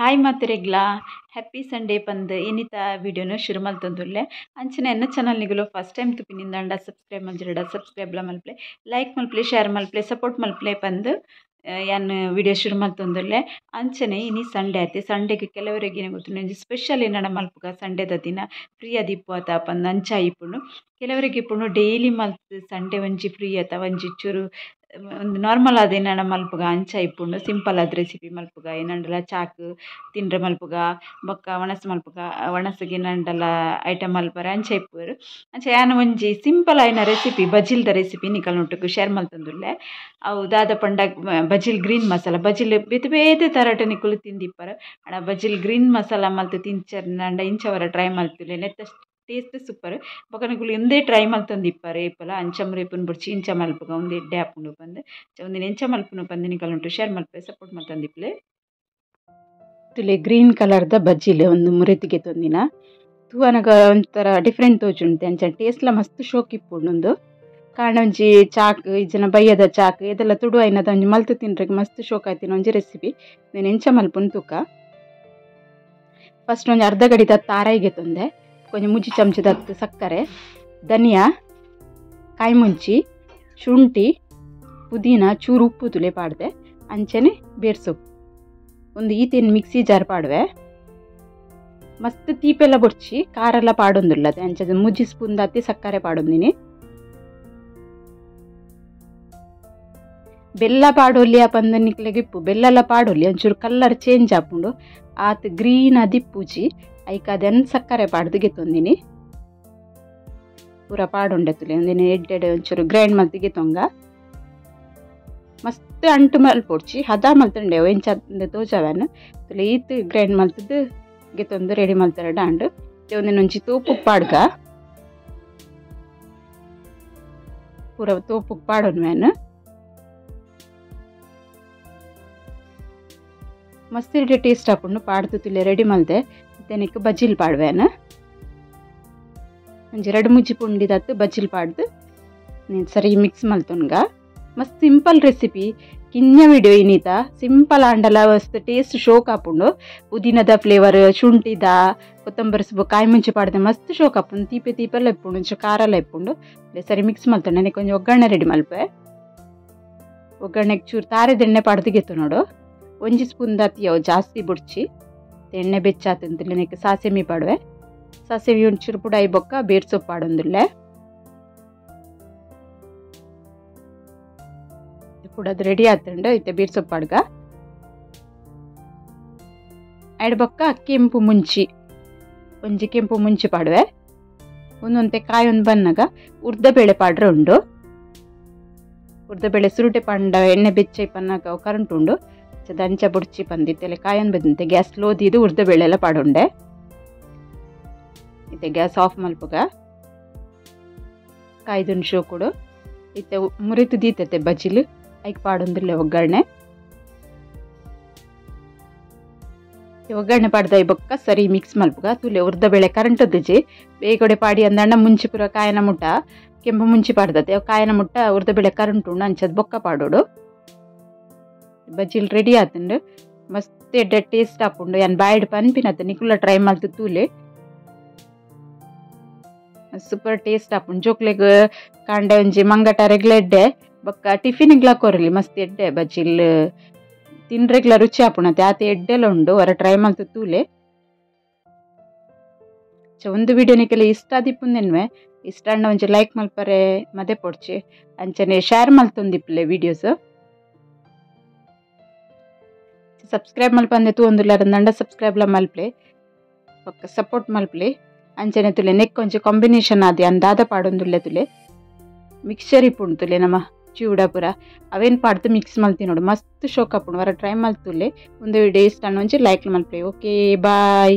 Hi ಮಾತೆರೆಗ್ಲಾ happy Sunday ಪಂದ್ ಇನ್ನಿತ ವಿಡಿಯೋನು ಶುರು ಮಲ್ತೊಂದುಲ್ಲೆ ಅಂಚನೆ ಎನ್ನ ಚಾನಲ್ ನಿಗುಲು ಫಸ್ಟ್ ಟೈಮ್ ತುಪಿನಿಂದಾಂಡ ಸಬ್ಸ್ಕ್ರೈಬ್ ಮಲ್ಜಿರಡ ಸಬ್ಸ್ಕ್ರೈಬ್ಲ ಮಲ್ಪ್ಲೆ ಲೈಕ್ ಮಲ್ಪ್ಲೆ ಶೇರ್ ಮಲ್ಪ್ಲೆ ಸಪೋರ್ಟ್ ಮಲ್ಪ್ಲೆ ಪಂದ್ ಯಾನ್ ವಿಡಿಯೋ ಶುರು ಮಲ್ತೊಂದುಲ್ಲೆ. ಅಂಚನೆ ಇನಿ ಸಂಡೇ ಆತೆ ಸಂಡೇಗೆ ಕೆಲವರಿಗೆ ಏನ ಗೊತ್ತುಂಡು ಸ್ಪೆಷಲ್ ಏನಡ ಮಲ್ಪುಗ ಸಂಡೇದ ದಿನ ಫ್ರೀ ಆದಿಪ್ಪು ಆತ ಪಂದ್ ಅಂಚ ಇಪ್ಪುಂಡು. ಕೆಲವರಿಗೆ ಇಪ್ಪುಂಡು ಡೈಲಿ ಮಲ್ತ್ ಸಂಡೇ ಒಂಜಿ ಫ್ರೀ ಆತ ಒಂಜಿ ಚೂರು ಒಂದು ನಾರ್ಮಲ್ ಆದ ಏನಾಡ ಮಲ್ಪುಗ ಅಂಚ ಇಪ್ಪುಂಡು. ಸಿಂಪಲ್ ಆದ ರೆಸಿಪಿ ಮಲ್ಪುಗ ಏನಂಡಲ ಚಾಕ್ ತಿಂಡ್ರೆ ಮಲ್ಪುಗ ಬೊಕ್ಕ ಒಣಸು ಮಲ್ಪುಗ ಒಣಸಿಗೆ ಏನಂಡಲ ಐಟಮ್ ಮಲ್ಪರೆ ಅಂಚ ಇಪ್ಪುವೆರ್. ಅಂಚ ಯಾನ್ ಒಂಜಿ ಸಿಂಪಲ್ ಆಯಿನ ರೆಸಿಪಿ ಬಜಿಲ್ದ ರೆಸಿಪಿ ನಿಕಲ್ನೊಟ್ಟುಗು ಶೇರ್ ಮಲ್ತೊಂದುಲ್ಲೆ. ಅವು ದಾದ ಪಂಡ ಬಜಿಲ್ ಗ್ರೀನ್ ಮಸಾಲ. ಬಜಿಲ್ ಬೇತೆ ಬೇತೆ ತರಟ ನಿಕುಲು ತಿಂದಿಪ್ಪರ್ ಆಂಡ ಬಜಿಲ್ ಗ್ರೀನ್ ಮಸಾಲ ಮಲ್ತ್ ತಿಂಚರ್ನಂಡ ಇಂಚವರ ಟ್ರೈ ಮಲ್ತುಲೆ ನೆತ್ತ ಟೇಸ್ಟ್ ಸೂಪರ್. ಬೊಕ್ಕ ನಿಕುಲು ಇಂದೇ ಟ್ರೈ ಮಲ್ತೊಂದಿಪ್ಪರೆ ಇಪ್ಪಲ ಅಂಚ ಮುರಿಪುನ್ ಬೊಡ್ಚಿ ಇಂಚ ಮಲ್ಪುಗ ಉಂದು ಎಡ್ಡೆ ಆಪುಂಡು ಪಂದ್ ಒಂದಿನ ಎಂಚ ಮಲ್ಪುನು ಪಂದ್ ನಿಕಲ್ನೊಟ್ಟು ಶೇರ್ ಮಲ್ಪೆ ಸಪೋರ್ಟ್ ಮಲ್ತೊಂದಿಪ್ಪಲೆ. ತುಲೆ ಗ್ರೀನ್ ಕಲರ್ದ ಬಜ್ಜಿಲೆ ಒಂದು ಮುರೆತಿಗೆ ತೊಂದಿನ ತೂವನಗ ಒಂಥರ ಡಿಫ್ರೆಂಟ್ ತೋಜುಂಟು ಅಂಚ ಟೇಸ್ಟ್ಲ ಮಸ್ತ್ ಶೋಕ್ ಇಪ್ಪುಂಡು. ಉಂದು ಕಾರಣ ಒಂಜಿ ಚಾಕ್ ಇಜ್ಜನ ಬಯ್ಯದ ಚಾಕ್ ಇದೆಲ್ಲ ತುಡು ಐನದ ಒಂಜಿ ಮಲ್ತು ತಿನ್ರೆಗ್ ಮಸ್ತ್ ಶೋಕ್ ಆಯ್ತಿನ ಒಂಜಿ ರೆಸಿಪಿ. నేను ಎಂಚ ಮಲ್ಪುನು ತೂಕ. ಫಸ್ಟ್ ಒಂಜಿ ಅರ್ಧ ಗಡಿದ ತಾರಾಯಿಗೆ ತೊಂದೆ ಕೊಂಚ ಮುಜ್ಜಿ ಚಮಚದ ಸಕ್ಕರೆ ಧನಿಯಾ ಕಾಯಿ ಮುಂಚಿ ಶುಂಠಿ ಪುದೀನ ಚೂರು ಉಪ್ಪು ತುಲೆ ಪಾಡ್ದೆ ಅಂಚನೆ ಬೇರ್ ಸೊಪ್ಪು ಒಂದು ಈತೇನು ಮಿಕ್ಸಿ ಜಾರ್ ಪಾಡುವೆ. ಮಸ್ತ್ ತೀಪೆಲ್ಲ ಬೊಡ್ಚಿ ಖಾರೆಲ್ಲ ಪಾಡೊಂದುಲ್ಲದೆ ಅಂಚ ಮುಜ್ಜಿ ಸ್ಪೂನ್ ದಾತಿ ಸಕ್ಕರೆ ಪಾಡೊಂದಿನಿ. ಬೆಲ್ಲ ಪಾಡೊಲಿ ಪಂದ್ ನಿಕ್ಲೆಗ್ ಇಪ್ಪು ಬೆಲ್ಲೆಲ್ಲ ಪಾಡೊಲಿ ಒಂಚೂರು ಕಲ್ಲರ್ ಚೇಂಜ್ ಆಪುಂಡು ಆತ್ ಗ್ರೀನ್ ಅದಿಪ್ಪುಜಿ ಐಕ್ ಅದನ್ನು ಸಕ್ಕರೆ ಪಾಡ್ದು ಗೆತ್ತೊಂದಿನಿ ಪೂರ ಪಾಡುಂಡೆ ತುಲೆ ಒಂದಿನ ಎಡ್ಡೆಡೆ ಒಂಚೂರು ಗ್ರೈಂಡ್ ಮಲ್ತ್ ಗೆತ್ತೊಂಗ ಮಸ್ತ್ ಅಂಟು ಮಲ್ಪೊಡ್ಚಿ ಹದ ಮಲ್ತುಂಡೆ ಎಂಚ ತೋಜಾವನ್ ತುಲೆ ಈತ್ ಗ್ರೈಂಡ್ ಮಲ್ತದ್ದು ಗೆತ್ತೊಂದು ರೆಡಿ ಮಲ್ತಾರೆ ಡಾಂಡು. ಒಂದಿನ ಒಂಜಿ ತೋಪು ಪಾಡ್ಗ ಪೂರ ತೋಪು ಪಾಡೊನ್ವೆನ್ ಮಸ್ತ್ ಎಡ್ಡೆ ಟೇಸ್ಟ್ ಆಪುಂಡು. ಪಾಡ್ದು ತುಲೆ ರೆಡಿ ಮಲ್ದೆ ತೆನೆಕ್ ಬಜ್ಜಿಲ್ ಪಾಡ್ವೇನ ಒಂಜಿ ರಡ್ಡ್ ಮುಜ್ಜಿ ಪುಂಡಿದತ್ತು ಬಜ್ಜಿಲ್ ಪಾಡ್ದು ನೀನು ಸರಿ ಮಿಕ್ಸ್ ಮಲ್ತೊನ್ಗ. ಮಸ್ತ್ ಸಿಂಪಲ್ ರೆಸಿಪಿ ಕಿನ್ಯ ವಿಡಿಯೋ ಇನ್ನಿತ ಸಿಂಪಲ್ ಆಂಡಲ ಮಸ್ತ್ ಟೇಸ್ಟ್ ಶೋಕ್ ಆಪುಂಡು. ಪುದೀನದ ಫ್ಲೇವರ್ ಶುಂಠಿದ ಕೊತ್ತಂಬರಿ ಸೊಪ್ಪು ಕಾಯಿ ಮುಂಚಿ ಪಾಡ್ದೆ ಮಸ್ತ್ ಶೋಕ್ ಆಪುಂಡು. ತೀಪೆ ತೀಪೆಲ್ಲ ಇಪ್ಪುಂಡು ಒಂಚೂರು ಖಾರೆಲ್ಲ ಇಪ್ಪುಂಡು. ಸರಿ ಮಿಕ್ಸ್ ಮಲ್ತೊಂಡು ನನಗೆ ಕೊಂಚ ಒಗ್ಗರಣೆ ರೆಡಿ ಮಲ್ಪೆ. ಒಗ್ಗರಣೆಗೆ ಚೂರು ತಾರೆದೆಣ್ಣೆ ಪಾಡ್ದು ಗೆತ್ತು ನೋಡು ಒಂಜಿ ಸ್ಪೂನ್ ದಾತಿ ಅವು ಜಾಸ್ತಿ ಬುಡ್ಚಿ ಎಣ್ಣೆ ಬೆಚ್ಚಾತಂತಿಲ್ಲ ನೆಕ್ ಸಾಸೆಮಿ ಪಾಡುವೆ. ಸಾಸೆಮಿ ಒಂಚೂರು ಪುಡಾಯಿ ಬೊಕ್ಕ ಬೇರ್ ಸೊಪ್ಪು ಪಾಡೊಂದುಲ್ಲೆ ಪುಡದು ರೆಡಿ ಆತುಂಡು. ಇತ್ತೆ ಬೇರ್ ಸೊಪ್ಪು ಪಾಡ್ಗ ಐಡ್ ಬೊಕ್ಕ ಕೆಂಪು ಮುಂಚಿ ಒಂಜಿ ಕೆಂಪು ಮುಂಚಿ ಪಾಡುವೆ. ಒಂದೊಂತೆ ಕಾಯಿ ಒಂದು ಬನ್ನಾಗ ಉರ್ದ ಬೇಳೆ ಪಾಡ್ರೆ ಉಂಡು. ಉರ್ದ ಬೇಳೆ ಸುರುಟೆ ಪಾಂಡ ಎಣ್ಣೆ ಬೆಚ್ಚ ಪನ್ನಾಗ ಕರೆಂಟ್ ಉಂಡು ದಂಚ ಬುಡ್ಚಿ ಪಂದಿತ್ತೆಲ್ಲ ಕಾಯನ್ ಬದಂತೆ ಗ್ಯಾಸ್ ಸ್ಲೋ ದೀದು ಉರ್ದ ಬೇಳೆ ಎಲ್ಲ ಪಾಡುಂಡೆ. ಇತ್ತೆ ಗ್ಯಾಸ್ ಆಫ್ ಮಲ್ಪುಗ ಕಾಯ್ದುಂಡು ಶೋಕುಡು. ಇತ್ತೆ ಮುರಿತು ದೀತತೆ ಬಜಿಲು ಐಕ್ ಪಾಡೊಂದಿಲ್ಲ ಒಗ್ಗರಣೆ. ಒಗ್ಗರಣೆ ಪಾಡ್ದ ಬೊಕ್ಕ ಸರಿ ಮಿಕ್ಸ್ ಮಲ್ಪುಗ ತುಲೆ ಉರ್ದ ಬೇಳೆ ಕರೆಂಟ್ ದಿಜಿ ಬೇಗೊಡೆ ಪಾಡಿ ಅಂದಣ್ಣ ಮುಂಚಿ ಪೂರ ಕಾಯನ ಮುಟ್ಟ ಕೆಂಪು ಮುಂಚಿ ಪಾಡ್ದತೆ ಕಾಯನ ಮುಟ್ಟ ಉರ್ದ ಬೇಳೆ ಕರೆಂಟ್ ಉಂಡು ಅಂಚದ ಬೊಕ್ಕ ಪಾಡೋಡು. ಬಜ್ಜಿಲ್ ರೆಡಿ ಆತುಂಡು ಮಸ್ತ್ ಎಡ್ಡೆ ಟೇಸ್ಟ್ ಆಪುಂಡು. ಯಾನ್ ಬಾಯ್ಡ್ ಪನ್ಪಿನತ ನಿಕುಲ ಟ್ರೈ ಮಲ್ತು ತೂಲೆ ಸೂಪರ್ ಟೇಸ್ಟ್ ಆಪುಂಡು. ಜೋಕ್ಲೆಗ್ ಕಾಂಡೆ ಒಂಜಿ ಮಂಗಟ ರೆಗ್ಲ ಎಡ್ಡೆ ಬೊಕ್ಕ ಟಿಫಿನ್ಗ್ಲ ಕೊರಲಿ ಮಸ್ತ್ ಎಡ್ಡೆ ಬಜ್ಜಿಲ್ ತಿನ್ರೆಗ್ಲ ರುಚಿ ಆಪುಂಡು. ಆತ ಎಡ್ಡೆಲ ಉಂಡು ಹೊರ ಟ್ರೈ ಮಲ್ತು ತೂಲೆ. ಒಂದು ವಿಡಿಯೋ ನಿಕಲೆ ಇಷ್ಟ ಆದಿಪ್ಪುಂದೆನ್ವೆ ಇಷ್ಟ ಅಣ್ಣ ಒಂಜಿ ಲೈಕ್ ಮಲ್ಪರೆ ಮದೆ ಪೊಡ್ಚಿ ಅಂಚನೆ ಶೇರ್ ಮಲ್ತೊಂದಿಪ್ಪಲೆ ವಿಡಿಯೋಸ್. ಸಬ್ಸ್ಕ್ರೈಬ್ ಮಲ್ಪಂದೆ ತೂವೊಂದುಲ್ಲೆರ್ ಸಬ್ಸ್ಕ್ರೈಬ್ಲ ಮಲ್ಪ್ಲೆ ಬೊಕ್ಕ ಸಪೋರ್ಟ್ ಮಲ್ಪ್ಲೆ. ಅಂಚನೆ ತುಲೆ ನೆಕ್ ಒಂಜಿ ಕಾಂಬಿನೇಷನ್ ಆದಿ ಅಂದಾದ ಪಾಡೊಂದುಲ್ಲೆ ತುಲೆ ಮಿಕ್ಸರ್ ಇಪ್ಪುಂಡು ತುಲೆ ನಮ್ಮ ಚಿವುಡ ಪೂರ ಅವೇನು ಪಾಡ್ದು ಮಿಕ್ಸ್ ಮಲ್ತಿ ನೋಡು ಮಸ್ತ್ ಶೋಕ್ ಆಪುಂಡು. ಹೊರ ಟ್ರೈ ಮಲ್ತುಲ್ಲೆ ಒಂದು ವಿಡಿಯೋ ಇಷ್ಟ ಒಂಜಿ ಲೈಕ್ ಮಲ್ಪ್ಲೆ. Okay bye.